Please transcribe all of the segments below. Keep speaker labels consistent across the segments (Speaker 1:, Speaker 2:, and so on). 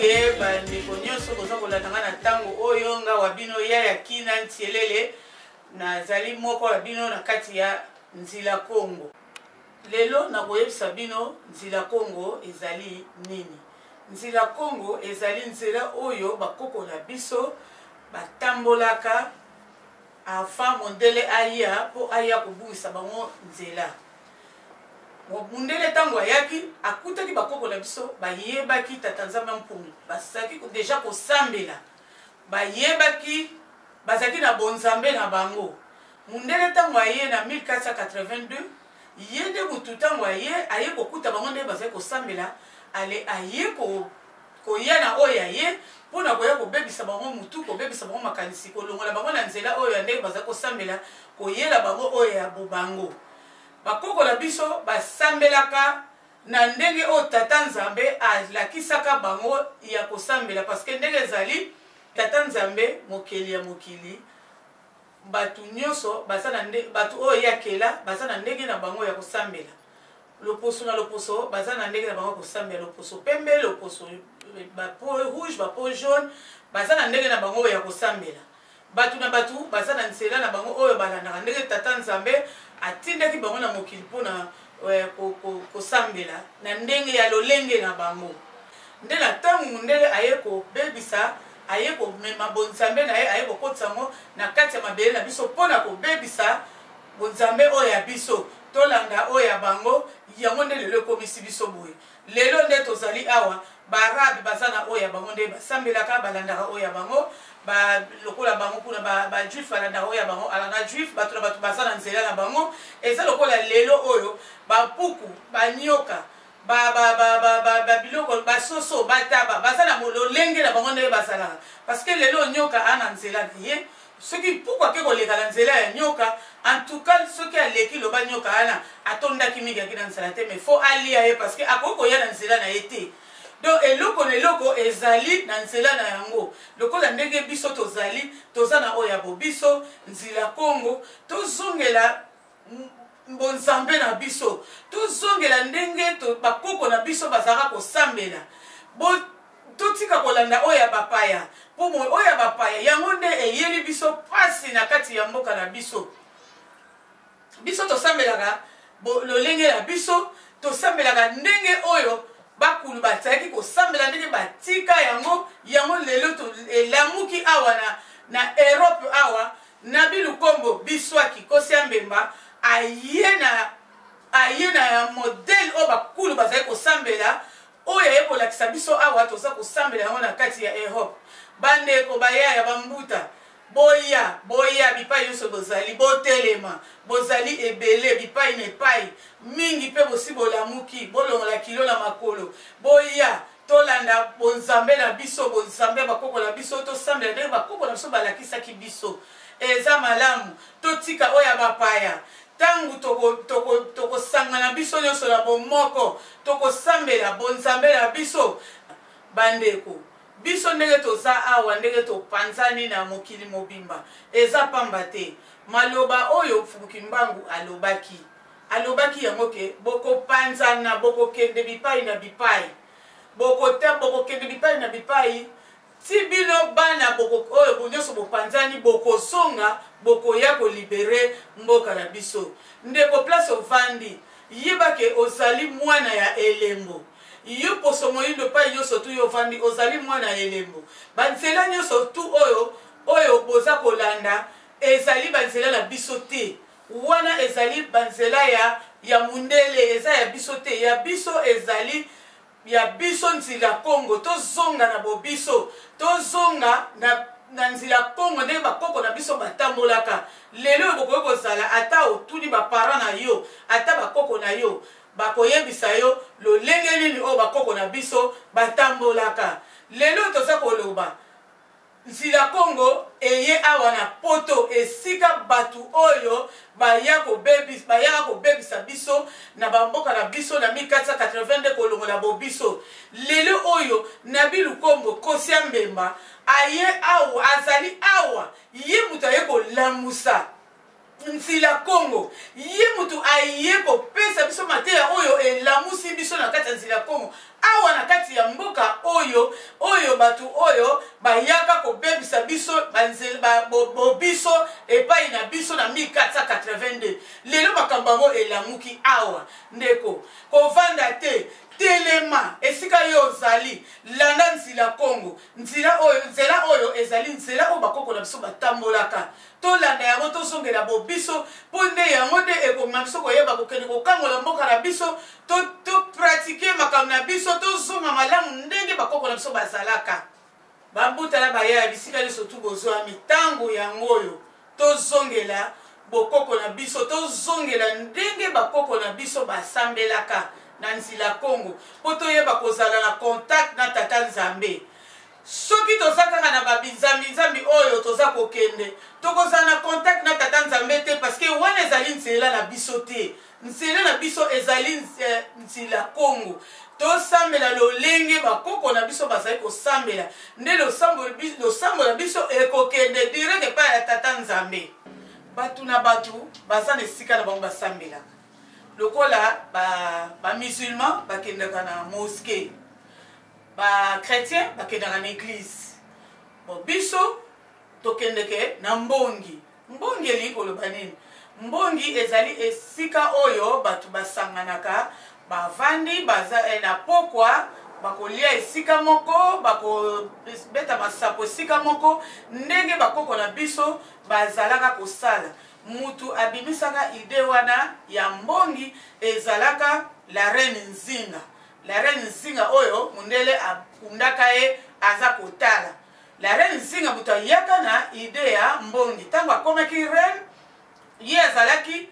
Speaker 1: Mbote bandeko nyonso boza kolanda nga na ntango oyo, nga wa bino Yaya Kina Ntielele, nazali moko ya bino na kati ya Nzila Kongo. Lelo nakoyebisa bino Nzila Kongo ezali nini. Nzila Kongo ezali nzela oyo bakoko na biso batambolaka avant mondele aya mpo aya kobungisa bango nzela. Mundele ntango ayaki akutaki bakoko na biso bayebaki Tata Nzambe Mpungu, bazalaki deja kosambela, bayebaki, bazalaki na bonzambe na bango. Mundele ntango aye na 1482, ye nde mutu ntango aye, aye kokuta bango nde bazali kosambela, ale aye ko koya na oyo ya ye mpo na koya kobebisa bango mutu, kobebisa bango makanisi, kolongola bango na nzela oyo ya ndenge bazali kosambela, koyela bango oyo ya bobango. Bakoko na biso basambelaka na ndenge oyo Tata Nzambe alakisaka bango ya kosambela, parce que ndenge ezali Tata Nzambe mokeli ya mokili, bato nyonso baza na nde, bato oyo ye akela baza na ndenge na bango ya kosambela. Loposo na loposo baza na ndenge na bango ya kosambela, loposo pembe, loposo ba peau rouge, ba peau jaune, baza na ndenge na bango ya kosambela. Bato na bato baza na nzela na bango oyo balandaka ndenge Tata Nzambe atindaki bango na mokili mpo na eh, kosambela na ndenge ya lolenge na bango. Nde na ntango mondele aye kobebisa, aye komema bonzambe na ye, aye kokotisa yango na kati ya mabele na biso mpo na kobebisa bonzambe oyo ya biso, tolanda oyo ya bango. Yango nde lelo ekomisi biso boye. Lelo nde tozali awa, ba arabe baza na oyo ya bango nde basambelaka, balandaka oyo ya bango, ba lokola bango kuna ba, ba juif balandaka oyo ya bango, alanda juif, bato na bato baza na nzela na bango. Eza lokola lelo oyo ba mpuku, ba nyoka, ba, ba, ba, ba, ba, ba biloko, ba soso, ba taba, baza na lolenge na bango ndenge bazalaka. Parce que lelo nyoka a na nzela na ye, soki mpuku ake koleka na nzela ya nyoka, en tout cas soki aleki loba nyoka wana atondaki mingi aki na nzala te, mais faut alia ye parce que akoki koya na nzela na ye te. Donc eloko na eloko ezali na nzela na yango, lokola ndenge biso tozali, toza na oyo ya bobiso nzila Kongo, tozongela bonzambe na biso, tozongela ndenge bakoko na biso bazalaka kosambela. Bo totika kolanda oyo ya bapaya, mpo oyo ya bapaya yango nde eyeli biso pasi na kati ya mboka na biso. Biso tosambelaka lolenge na biso, tosambelaka ndenge oyo bakulu bazalaki kosambela, ndenge batika yango. Yango lelo elamuki awa na Europe awa, Nabi Lukombo Biswaki Kosia Mbemba aye na modèle oyo bakulu bazali kosambela, oyo aye kolakisa biso awa toza kosambela yango na kati ya Europe. Bandeko bayaya bambuta, boya, boya bipai nyonso bozali, botelema, bozali ebele bipai na epai mingi, mpe bosi bolamuki, bolongola kilo na makolo, boya tolanda bonzambe na biso, bonzambe ya bakoko na biso, tosambela ndenge bakoko na biso balakisaki biso. Eza malamu totika oyo ya bapaya. Ntango tokosangana biso nyonso na bomoko, tokosambela bonzambe na biso. Bandeko, biso ndenge toza awa, ndenge topanzani na mokili mobimba, eza pamba te. Maloba oyo Mfumu Kimbangu alobaki, alobaki yango ke bokopanzana, bokokende bipai na bipai, bokokende bipai na bipai, ti bino bana oyo nyonso bopanzani bokozonga, bokoya kolibere mboka na biso. Ndeko, place ovandi, yeba ke ozali mwana ya elembo. Yo poso moyindo, epai nyonso tu yo ovandi, ozali mwana ya elembo. Banzela nyonso tu oyo boza kolanda ezali banzela na biso te. Wana ezali banzela ya mundele, eza ya biso te. Ya biso ezali ya biso nzila Kongo. Tozonga na bobiso, tozonga na nzila Kongo ndenge bakoko na biso batambolaka. Lelo oyo bokoki kozala, ata otuni ba parents na yo, ata bakoko na yo, bakoyebisa yo lolenge nini oyo bakoko na biso batambolaka. Lelo oyo toza koloba Nzila Kongo eye awa na poto, esika batu oyo bayaka kobebisa biso na ba mboka na biso na 1482, kolongola bobiso. Lelo oyo Nabi Lukombo Kosia Mbemba aye awa, azali awa, ye moto aye kolamusa. Nzila Kongo. Ye mutu aye kopesa biso mateya oyo elamusi biso na kati ya Nzila Kongo. Awa na kati ya mboka oyo, oyo bato oyo bayaka kobebisa biso banzela, ba, bo, bo biso epai na biso na 1482. Lelo makambo yango elamuki awa. Ndeko, kovanda te, telema esika yo ozali, landa Nzila Kongo. Nzila oyo, nzela oyo ezali nzela oyo bakoko na biso batambolaka. Tolanda yango, tozongela bobiso, mpo nde yango nde ekomema biso koyeba kokende kokangola mboka na biso, to, to pratiquer makambo na biso, tozonga malamu ndenge bakoko na biso bazalaka. Bambuta na bayaya, bisika nyonso tu bozwami, ntango yango oyo tozongela bokoko na biso, tozongela ndenge bakoko na biso basambelaka na nzila Kongo, mpo toyeba kozala na contact na Tata Nzambe. Soki toza kaka na ba binzambi nzambi oyo toza kokende, tokozala na contact na Tata Nzambe te parce que wana ezali nzela na biso te. Nzela na biso ezali nzila Kongo. Tosambela lolenge bakoko na biso bazali kosambela, nde losambo, losambo na biso ekokende direct epai ya Tata Nzambe. Bato na bato baza na esika na bango basambelaka. Lokola ba, ba musulmans bakendaka na mosquee. Ba chretiens bakendaka na eglise. Bon, biso tokendeke na mbongi. Mbongi elingi koloba nini? Mbongi ezali esika oyo bato basanganaka, bavandi baza eh, na pokwa bakolia esika moko, bakobeta masapo esika moko, ndenge bakoko na biso bazalaka kosala. Mutu abimisaka idee wana ya mbongi ezalaka la reine Nzinga. La reine Nzinga oyo mundele akundaka ye aza kotala. La reine Nzinga moto ayaka na idee ya mbongi. Ntango akomaki reine, ye azalaki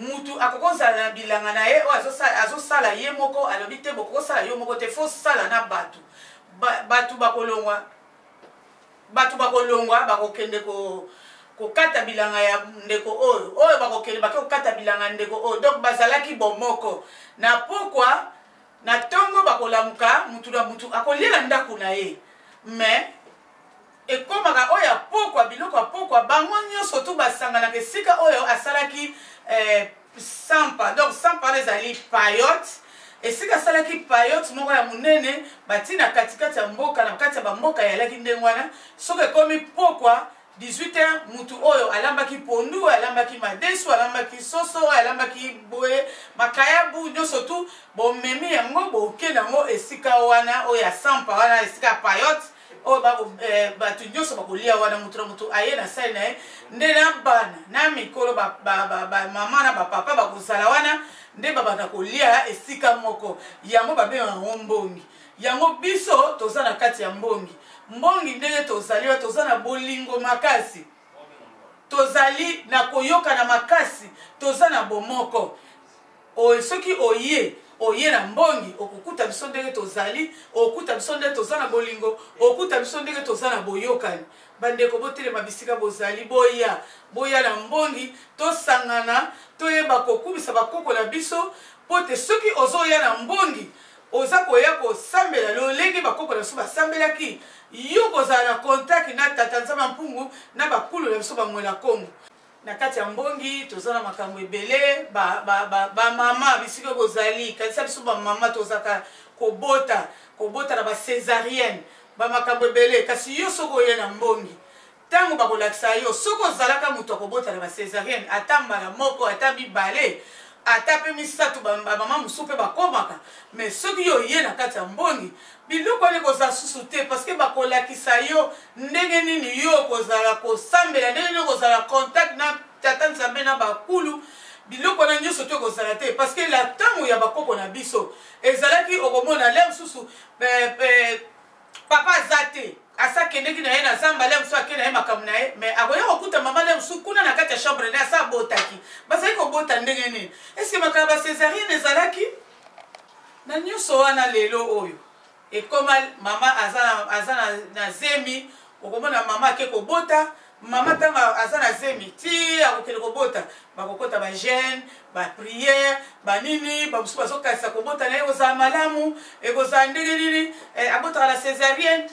Speaker 1: mutu akoki kozala na bilanga na ye oyo azosala ye moko, alobi te bokoki kosala yo moko te, fo sala na bato. Bato bakolongwa, bato bakolongwa bakokende ko kokata bilanga ya ndeko oyo, oyo bakokende bake kokata bilanga ya ndeko oyo. Donc bazalaki bomoko. Na pokwa na tongo bakolamuka, mutu na mutu akolia na ndako na ye, mais ekomaka oyo ya pokwa, biloko ya pokwa, bango nyonso tu basanganaka esika oyo asalaki eh, sampa. Donc sampa wana ezali payotte, esika asalaki payotte moko ya monene bati na katikati ya mboka, na kati ya bamboka eyalaki ndenge wana. Soki ekomi pokwa 18 heures, mutu oyo alambaki pondu, oyo alambaki madesu, alambaki soso, oyo alambaki boye makayabu, nyonso tu bomemi yango, bokende yango esika wana oyo ya sampa wana, esika ya payotte oyo bato nyonso bakolia wana, moto na moto aye na sali na ye, nde na bana na mikolo, bamama na bapapa bakozala wana, nde babanda kolia esika moko. Yango babengaka yango mbongi. Yango biso toza na kati ya mbongi. Mbongi ndenge tozali wana, toza na bolingo makasi, tozali na koyokana makasi, toza na bomoko. Oyo soki oye, oye na mbongi, okokuta biso ndenge tozali, okokuta biso ndenge toza na bolingo, okokuta biso ndenge toza na boyokani. Bandeko, botelema bisika bozali, boya, boya na mbongi, tosangana, toyeba kokumisa bakoko na biso, mpo te soki ozoya na mbongi, oza koya kosambela lolenge bakoko na biso basambelaki, yo kozala na contact na Tata Nzambe Mpungu na bakulu na biso bamwela Kongo. Na kati ya mbongi toza na makambo ebele, bamama ba, ba bisika bozali, kanisa biso bamama tozaka kobota, kobota na ba cesarienne, ba makambo ebele. Kasi yo soki oye na mbongi, ntango bakolakisa yo, soki ozalaka moto akobota na ba cesarienne ata mbala moko, ata mibale, ata mpe misato, bamama mosusu mpe bakomaka. Mais soki yo oye na kati ya mbongi, biloko wana ekozala susu te, parce que bakolakisa yo ndenge nini yo okozala kosambela, ndenge nini okozala contact na Tata Nzambe na bakulu. Biloko wana nyonso to ekozala te, parce que la ntango ya bakoko na biso ezalaki, okomona lere mosusu papa aza te, asa akendeki na ye na zamba, lere mosusu ake na ye makambo na ye, mais akoya kokuta mama lere mosusu kuna na kati ya chambre na ye asa abotaki. Bazali kobota ndenge nini? Eske makambo ya cesarienne ezalaki na nyonso wana? Lelo oyo ekoma mama aza, aza na, na zemi, okomona mama ake kobota, mama ntango aza na zemi ti akokende kobota, bakokota ba jeune, ba prière, banini, bamosusu bazokanisa kobota na ye ekozala malamu, ekozala ndenge nini, eh, abotaka na césarienne,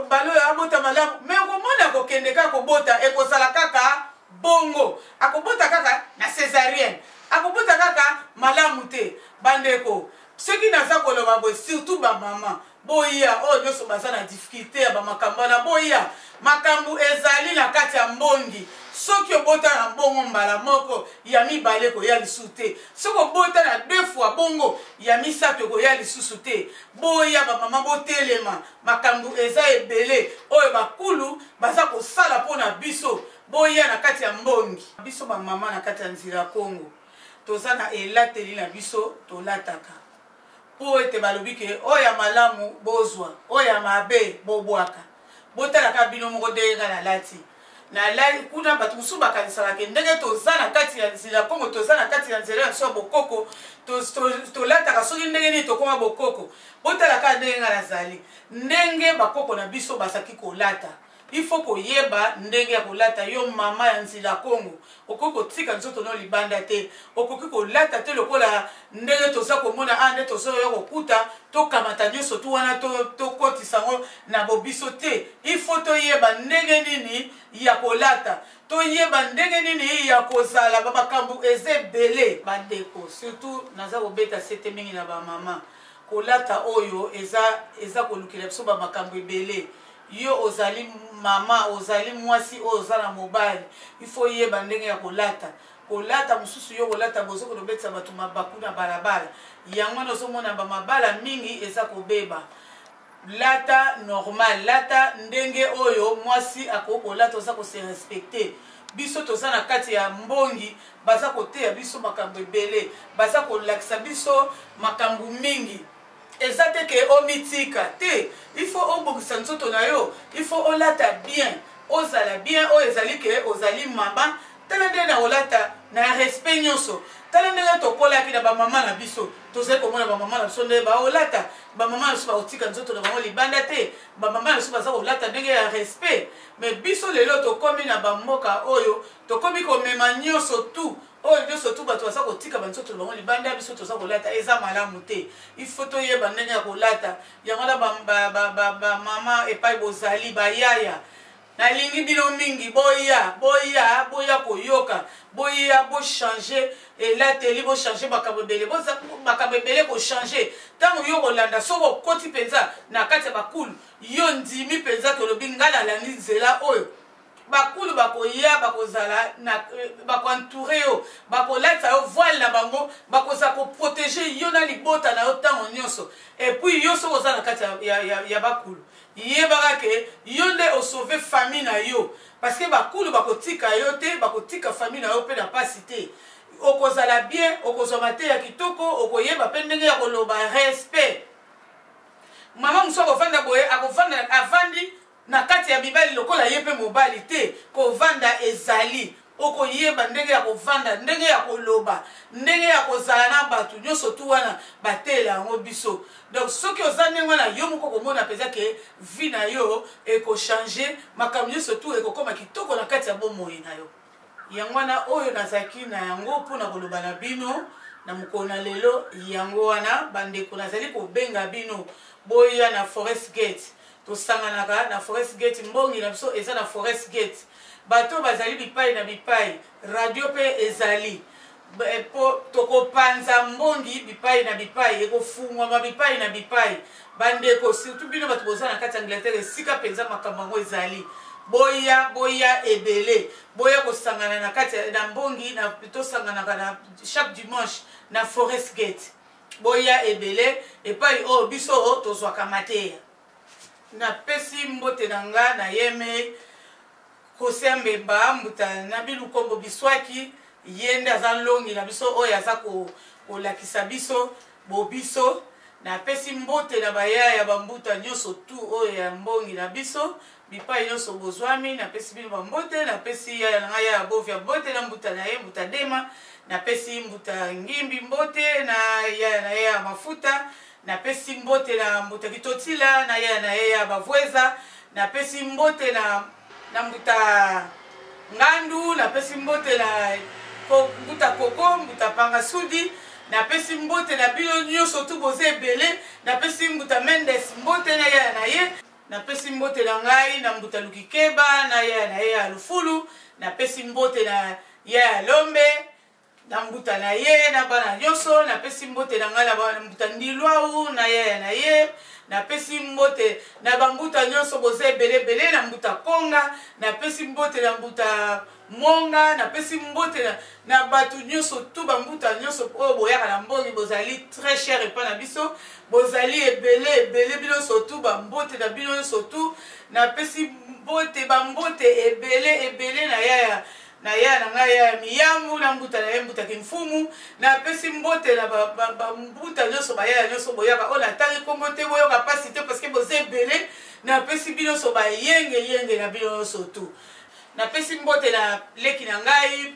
Speaker 1: balo oyo abota malamu, mais okomona akokende kaka kobota, ekozala kaka bongo, akobota kaka na cesarienne, akobota kaka malamu te. Bandeko, soki naza koloba boye, surtout bamama, boya oyo nyonso baza na difficulté ya bamakambo wana, boya, makambo ezali na kati ya mbongi. Soki obota na bongo mbala moko, ya mibale ekoya lisusu te. Soki obota na deux fois bongo, ya misato ekoya lisusu te. Boya bamama, botelema, makambo eza ebele oyo bakulu baza kosala mpo na biso. Boya na kati ya mbongi. Biso bamama na kati ya nzela Kongo toza na elateli na biso tolataka mpo ete balobi ke oyo ya malamu bozwa, oyo ya mabe bobwaka. Botalaka bino moko ndenge nga nalati nalali kuna, bato mosusu bakanisaka ke ndenge toza na kati ya nzela Kongo, toza na kati ya nzela ya biso ya bokoko, tolataka soki ndenge nini tokoma bokoko. Botalaka ndenge nga nazali, ndenge bakoko na biso bazalaki kolata. Il faut koyeba ndenge ya kolata. Yo mama ya nzela Kongo, okoki kotika nzoto no libanda te, okoki kolata te lokola ndenge toza komona a nde tozoya kokuta, tokamata nyonso tu wana tokotisa yango na bobiso te. Il faut toyeba ndenge nini ya kolata, toyeba ndenge nini ya kozala. Bamakambo eza ebele, bandeko, surtout naza kobeta sete mingi na bamama. Kolata oyo eza kolukela biso bamakambo ebele. Yo ozali mama, ozali mwasi oyo oza na mobali, il faut yeba ndenge ya kolata. Kolata mosusu, yo kolata bozo kolobetisa bato mabaku na balabala, yango wana ozomona bamabala mingi eza kobeba. Lata normal, lata ndenge oyo mwasi akoki kolata, oza kose respecter. Biso toza na kati ya mbongi, baza koteya biso makambo ebele, baza kolakisa biso makambo mingi. Eza te ke omitika te, il faut obongisa nzoto na yo, il faut olata bien, ozala bien. Oyo ezali ke ozali mama, tala ndenge na kolata na respect nyonso. Tala ndenge tokolaki na bamama na biso, tozali komona bamama na biso ndenge baolata. Bamama na biso bakotika nzoto na bango libanda te, bamama na biso baza kolata ndenge ya respect. Mais biso lelo tokomi na bamboka oyo tokomi komema nyonso tu oyo nyonso tu, bato baza kotika banzoto na bango libanda, biso toza kolata, eza malamu te. Il faut toyeba ndenge ya kolata. Yango wana bamama epai bozali, bayaya, nalingi bino mingi, boya, boya, boya koyoka, boya bochanger elateli, bochanger makambo ebele, makambo ebele kochanger ntango yo kolanda. Soki okoti mpenza na kati ya bakulu, yo ndimi mpenza, tolobi ngai nalandi nzela oyo, bakulu bakoya, bakozala na, bakoentoure yo, bakolatisa yo voile na bango, bakozala koprotéger yo na libota na yo ntango nyonso. Et puis yo soki oza na kati ya bakulu, yebaka ke yo nde osauve famille na yo, parce que bakulu bakotika yo te, bakotika famille na yo mpe na pasi te. Okozala bien, okozwa mateya kitoko, okoyeba mpe ndenge ya koloba respect. Mama mosusu akovanda boye, akovanda, avandi na kati ya mibali lokola ye mpe mobali te. Kovanda ezali, okoyeba ndenge ya kovanda, ndenge ya koloba, ndenge ya kozala na bato nyonso tu wana bateyela yango biso. Donc soki oza ndenge wana, yo moko komona mpenza ke vie na yo ekochanger, makambo nyonso tu ekokóma kitoko na kati ya bomoi na yo. Yango wana oyo nazalaki na yango mpona koloba na bino na mokolo na lelo. Yango wana bandeko, nazali kobenga bino, boya na Forest Gate. Tosanganaka na Forest Gate, mbongi na biso eza na Forest Gate. Bato bazali bipai na bipai, radio mpe ezali po tokopanza mbongi bipai na bipai, ekofungwama bipai na bipai. Bandeko, surtout bino bato boza na kati ya Angleterre, esika mpenza makambo yango ezali, boya, boya ebele, boya kosangana na kati na mbongi na, tosanganaka na chaque dimanche na Forest Gate. Boya ebele epai oyo biso tozwaka mateya. Napesi mbote na nga na yeme Kosia Mbemba mbuta na bilukombo biswaki, ye nde aza nlongi na biso oyo aza kolakisa biso bobiso. Napesi mbote na bayaya bambuta nyonso tu oyo ya mbongi na biso, bipai nyonso bozwami, napesi bino bambote. Napesi yaya na ngai, yaya Bovia, mbote na mbuta na ye, mbuta Dema. Napesi mbuta Ngimbi mbote na yaya na ye ya mafuta. Napesi mbote na mbuta Kitotila na yaya na ye ya Bavweza. Napesi mbote na mbuta Ngandu. Napesi mbote na mbuta Koko, mbuta Pangasudi. Napesi mbote na bino nyonso tu boza ebele. Napesi mbuta Mendes mbote na yaya na ye. Napesi mbote na ngai na mbuta Lukikeba na yaya na ye ya Lufulu. Napesi mbote na yaya Lombe na mbuta na ye na bana nyonso. Napesi mbote na ngai na mbuta Ndilwau na yaya na ye. Napesi mbote na bambuta nyonso, boza ebele ebele, na mbuta Konga. Napesi mbote na mbuta Monga. Napesi mbote na bato nyonso tu, bambuta nyonso oyo boyaka na mbongi, bozali très cher epai na biso, bozali ebele ebele, bino nyonso tu, bambote na bino nyonso tu. Napesi mbote, bambote ebele ebele na yaya na yaya na ngai yaya Miyambu na mbuta na ye mbuta Kimfumu. Napesi mbote na bambuta nyonso, bayaya nyonso boyaka, oyo natangi nkombo te, boyoka mpasi te parce que boza ebele. Napesi bino nyonso bayengeyenge na bino nyonso tu. Napesi mbote na leki na ngai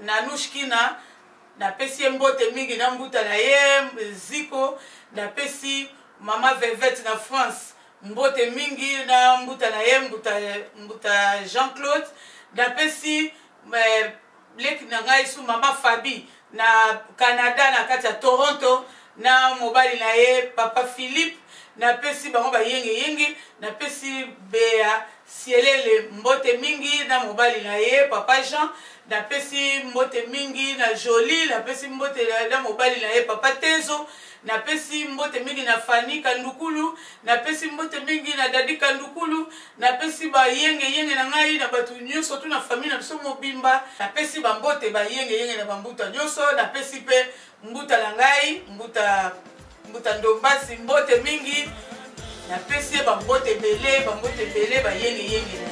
Speaker 1: Nanushkina, napesi ye mbote mingi na mbuta na ye Ziko. Napesi mama Velvet na France mbote mingi na mbuta na ye mbuta Jean-Claude. Napesi leki na ngai su mama Fabi na Canada, na kati ya Toronto, na mobali na ye papa Philippe. Napesi bango bayengeyenge. Napesi Bea Sielele mbote mingi na mobali na ye papa Jean. Napesi mbote mingi na Jolie. Napesi mbote na mobali na ye papa Tezo. Napesi mbote mingi na Fanny Kandukulu. Napesi mbote mingi na Dadi Kandukulu. Napesi bayengeyenge na ngai na bato nyonso tu na famille na biso mobimba. Napesi bambote bayengeyenge na bambuta nyonso. Napesi mpe mbuta na ngai mbuta Ndombasi mbote mingi. Napesi ye bambote ebele, bambote ebele, bayengeyenge na